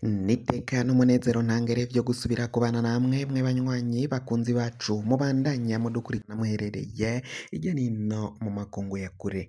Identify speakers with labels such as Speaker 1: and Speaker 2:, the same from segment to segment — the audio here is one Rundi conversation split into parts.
Speaker 1: N'iteka n'umunezero ntangere vyo gusubira kubana namwe mwe banywanyi bakunzi bacu mubandanya mudukurikirana muherereye hirya nino mu makungu ya kure.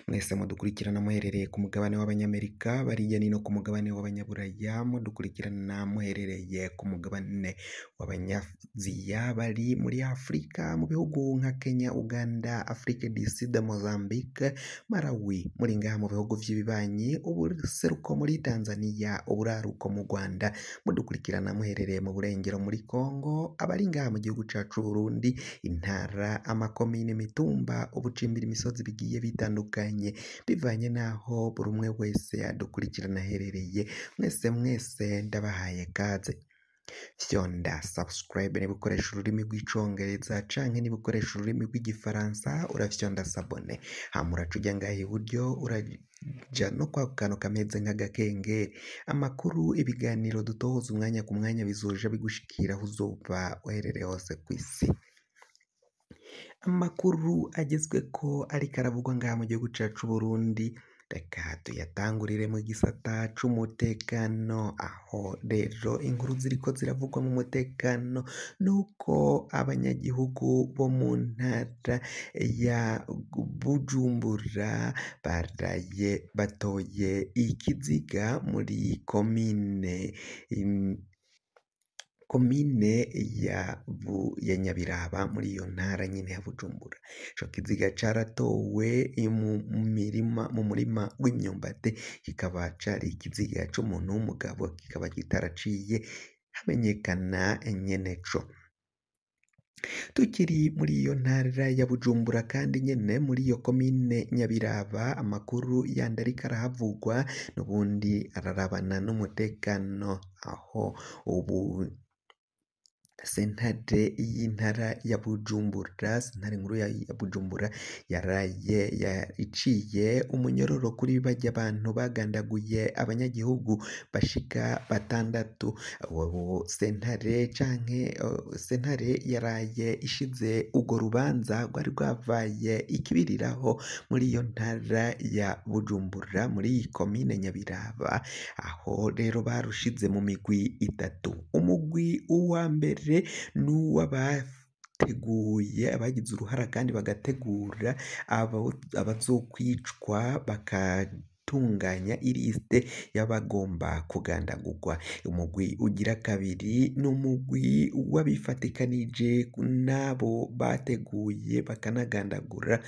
Speaker 1: Mwese mudukurikirana muherereye ku mugabane w'abanyamerika, bari hirya nino ku mugabane w'abanyaburaya, mudukurikirana muherereye ku mugabane w'abanyaziya, bari muri Afurika mu bihugu nka Kenya, Uganda, Afrique du Sud, Mozambique, Malawi, muri ngaha mu bihugu vy'ibibanyi, ubuseruko muri Tanzania, uburaruko mu Rwanda, mudukurikirana muherereye mu burengero muri Congo, abari ngaha mu gihugu cacu Burundi, intara, amakomine, imitumba, ubucimbira imisozi bigiye bitandukanye bivanye n'aho buri umwe wese adukurikirana aherereye, mwese mwese ndabahaye kaze. Fyonda subscribe niba ukoresha ururimi rw'icongereza canke niba ukoresha ururimi rw'igifaransa urafyonda s'abonner, hama uraca uja ngaha iburyo uraja no kwako kantu kameze nk'agakengeri, amakuru, ibiganiro dutohoza umwanya ku mwanya bizoja bigushikira aho uzoba uherereye hose kw'isi. Amakuru agezweko ariko aravugwa ngaha mu gihugu cacu Burundi, reka tuyatangurire mu gisata c'umutekano, aho rero inkuru ziriko ziravugwa mu mutekano nuko abanyagihugu bo mu ntara ya Bujumbura baraye batoye ikiziga muri komine ya Nyabiraba muri iyo ntara nyene ya Bujumbura. Ico kiziga caratowe mu murima w'imyumbati, kikaba cari ikiziga c'umuntu w'umugabo, kikaba kitaraciye hamenyekana nyeneco. Tukiri muri iyo ntara ya Bujumbura kandi nyene muri iyo komine Nyabiraba, amakuru yandi ariko arahavugwa n'ubundi ararabana n'umutekano, aho ubu sentare y'intara ya Bujumbura, sentare nkuru ya Bujumbura yaraye iciye umunyororo kuri barya bantu bagandaguye abanyagihugu bashika batandatu. Ubu sentare canke sentare yaraye ishize urwo rubanza rwari rwavaye ikibiriraho muri iyo ntara ya Bujumbura muri iyi komine Nyabiraba, aho rero barushize mu migwi itatu. Umugwi uwa mbere n'uw'abateguye, abagize uruhara kandi bagategura abazokwicwa bakatunganya ilisite y'abagomba kugandagurwa. Umugwi ugira kabiri n'umugwi w'abifatikanije n'abo bateguye bakanagandagura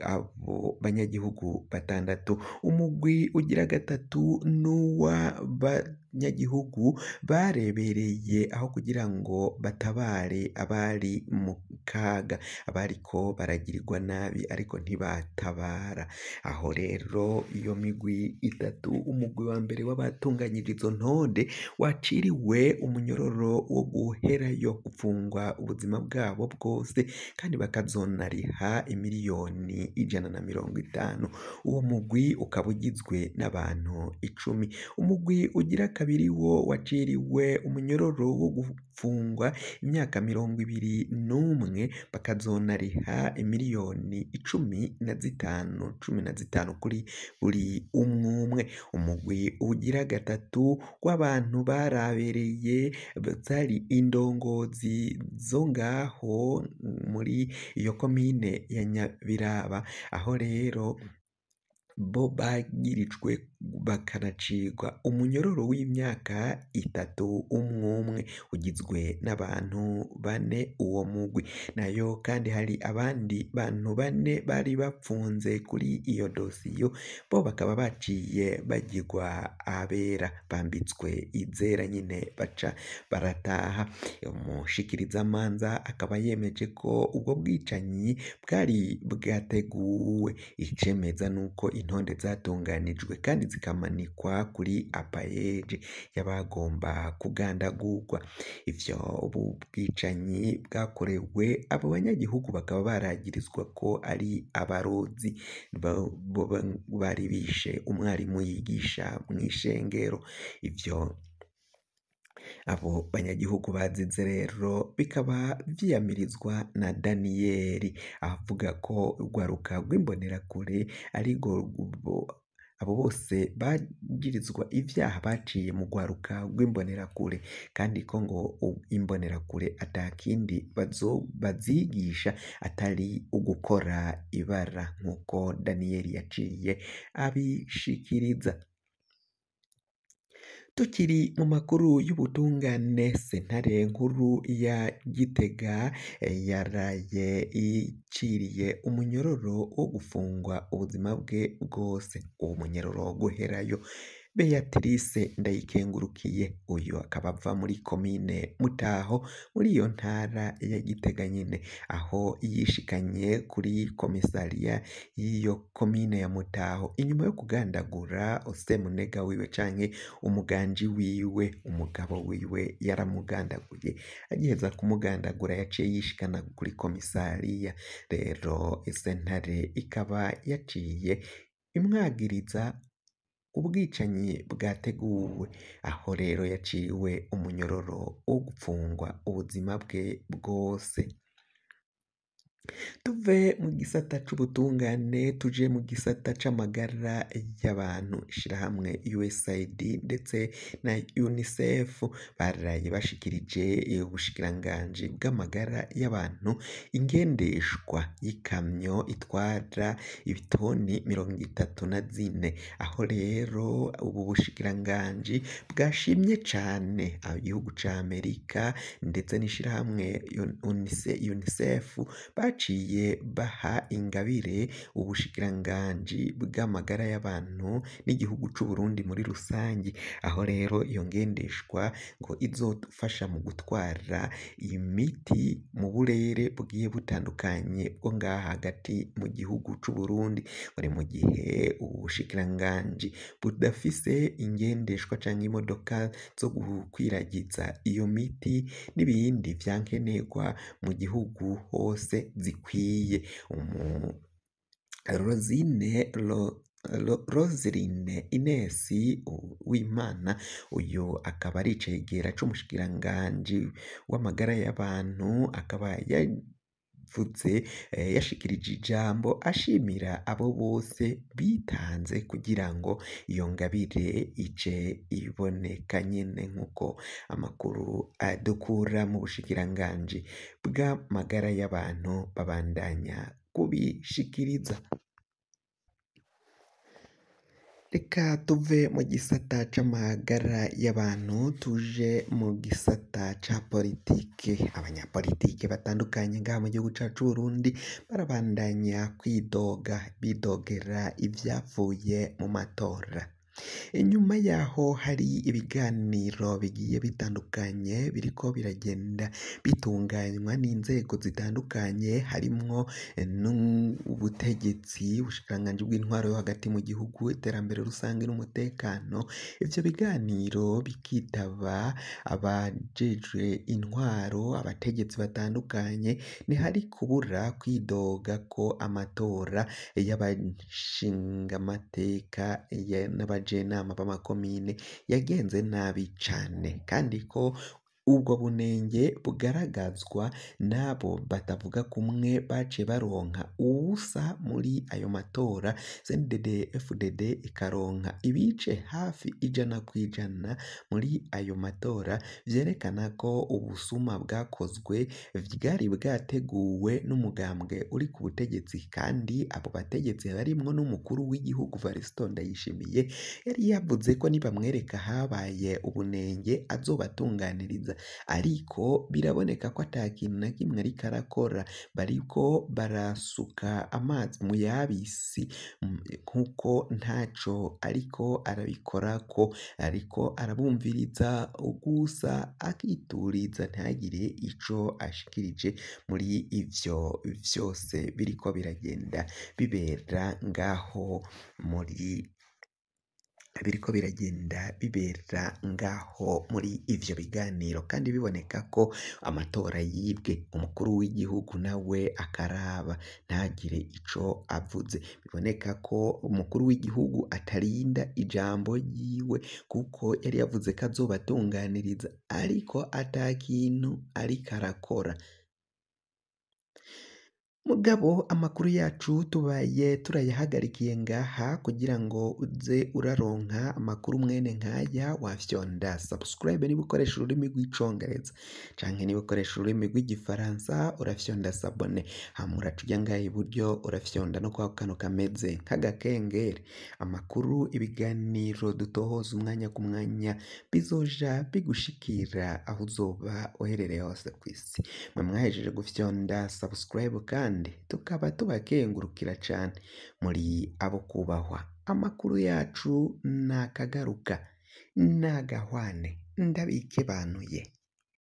Speaker 1: abo banyagihugu batandatu. Umugwi ugira gatatu n'uw'abanyagihugu barebereye aho kugira ngo batabare abari mu kaga, abariko baragirirwa nabi ariko ntibatabara. Aho rero iyo migwi itatu, umugwi wa mbere w'abatunganyije izo ntonde waciriwe umunyororo wo guherayo gupfungwa ubuzima bwabo bwose kandi bakazonariha imiliyoni 150. Uwo mugwi ukaba ugizwe n'abantu 10. Umugwi ugira kabiri wo waciriwe umunyororo wo gupfungwa imyaka 21 bakazonariha imiliyoni 15, 15 kuri buri umwumwe. Umugwi ugira gatatu w'abantu barabereye zari indongozi zo ngaho muri iyo komine ya Nyabiraba, aho rero bo bagirijwe bakanacirwa umunyororo w'imyaka 3 umwumwe, ugizwe n'abantu 4 uwo mugwi. Nayo kandi hari abandi bantu 4 bari bapfunze kuri iyo dosiyo, bo bakaba baciye bagirwa abera, bambitswe izera nyene baca barataha. Umushikirizamanza akaba yemeje ko ubwo bwicanyi bwari bwateguwe, icemeza nuko intonde zatunganijwe kandi zikamanikwa kuri apayeje y'abagomba kugandagurwa. Ivyo ubu bwicanyi bwakorewe abo banyagihugu bakaba baragirizwa ko ari abarozi bari bishe umwarimu yigisha mw'ishengero. Ivyo abo banyagihugu bazize rero bikaba vyiyamirizwa na Daniyeli, avuga ko urwaruka rw'imbonerakure arirwo Abo bose bagirizwa ivyaha baciye mu rwaruka rw'imbonerakure, kandi ko ngo imbonerakure atakindi bazigisha atari ugukora ibara, nk'uko Daniyeli yaciye abishikiriza. Tukiri mu makuru y'ubutungane, sentare nkuru ya Gitega yaraye iciriye umunyororo wo gufungwa ubuzima bwe bwose, uwo munyororo wo guherayo Beatrice Ndayikengurukiye, uyu akaba ava muri komine Mutaho muri iyo ntara ya Gitega nyene, aho yishikanye kuri komisariya y'iyo komine ya Mutaho inyuma yo kugandagura semunega wiwe canke umuganji wiwe, umugabo wiwe yaramugandaguye, agiheza kumugandagura yaciye yishikana kuri komisariya. Rero sentare ikaba yaciye imwagiriza ubwicanyi bwateguwe, aho rero yaciwe umunyororo wo gupfungwa ubuzima bwe bwose. Tuve mu gisata c'ubutungane tuje mu gisata c'amagara y'abantu. Ishirahamwe USAID ndetse na UNICEF baraye bashikirije ubushikiranganji bw'amagara y'abantu ingendeshwa y'ikamyo itwara ibitoni 34, aho rero ubu bushikiranganji bwashimye cane igihugu ca Amerika ndetse n'ishirahamwe UNICEF baciye baha ingabire ubushikiranganji bw'amagara y'abantu n'igihugu c'Uburundi muri rusangi, aho rero iyo ngendeshwa ngo izofasha mu gutwara imiti mu burere bugiye butandukanye bwo ngaha hagati mu gihugu c'Uburundi. Muri mu gihe ubushikiranganji budafise ingendeshwa canke imodoka zo gukwiragiza iyo miti n'ibindi vyankenerwa mu gihugu hose zikwiye. Roseline Ines Uwimana, uyu akaba ari icegera c'umushikiranganji w'amagara y'abantu, akaba yavuze yashikirije ijambo ashimira abo bose bitanze kugira ngo iyo ngabire ice iboneka nyene, nk'uko amakuru adukura mu bushikiranganji bw'amagara y'abantu babandanya kubishikiriza. Reka tuve mu gisata c'amagara y'abantu tuje mu gisata ca politike. Abanyapolitike batandukanye ngaha mu gihugu cacu c'Uburundi barabandanya kwidoga, bidogera ivyavuye mu matora. Inyuma yaho hari ibiganiro bigiye bitandukanye biriko biragenda bitunganywa n'inzego zitandukanye, harimwo n'ubutegetsi, ubushikiranganji bw'intwaro yo hagati mu gihugu, iterambere rusange n'umutekano. Ivyo biganiro bikitaba abajejwe intwaro, abategetsi batandukanye. Ntihari kubura kwidoga ko amatora y'abashingamateka n'abajenama b'amakomine yagenze nabi cane, kandi ko ubwo bunenge bugaragazwa n'abo batavuga kumwe baciye baronka uwusa muri ayo matora, CNDD FDD ikaronka ibice hafi 100% muri ayo matora, vyerekana ko ubusuma bwakozwe bwari bwateguwe n'umugambwe uri ku butegetsi, kandi abo bategetsi barimwo n'umukuru w'igihugu Variston Ndayishimiye yari yavuze ko nibamwereka habaye ubunenge azobatunganiriza, ariko biraboneka ko ata kintu na kimwe ariko arakora, bariko barasuka amazi mu yabisi nkuko ntaco ariko arabikorako, ariko arabumviriza gusa akituriza ntagire ico ashikirije muri ivyo vyose biriko biragenda bibera ngaho muri biriko biragenda bibera ngaho muri ivyo biganiro, kandi biboneka ko amatora yibwe, umukuru w'igihugu nawe akaraba ntagire ico avuze. Biboneka ko umukuru w'igihugu atarinda ijambo ryiwe, kuko yari yavuze ko azobatunganiriza, ariko ata kintu ariko arakora. Mugabo amakuru yacu tubaye turayahagarikiye ngaha kugira ngo uze uraronka amakuru mwene nkaya, wafyonda subscribe niba ukoresha ururimi rw'icongereza, canke niba ukoresha ururimi rw'igifaransa urafyonda s'abonner, hama uraca uja ngaha iburyo urafyonda no kwa kano kameze nk'agakengeri. Amakuru, ibiganiro dutohoza umwanya ku mwanya bizoja bigushikira aho uzoba uherereye hose kw'isi. Mwe mwahejeje gufyonda subscribe kandi tukaba tubakengurukira cane, muri abo kubahwa. Amakuru yacu nakagaruka, nagahwane, ndabikebanuye.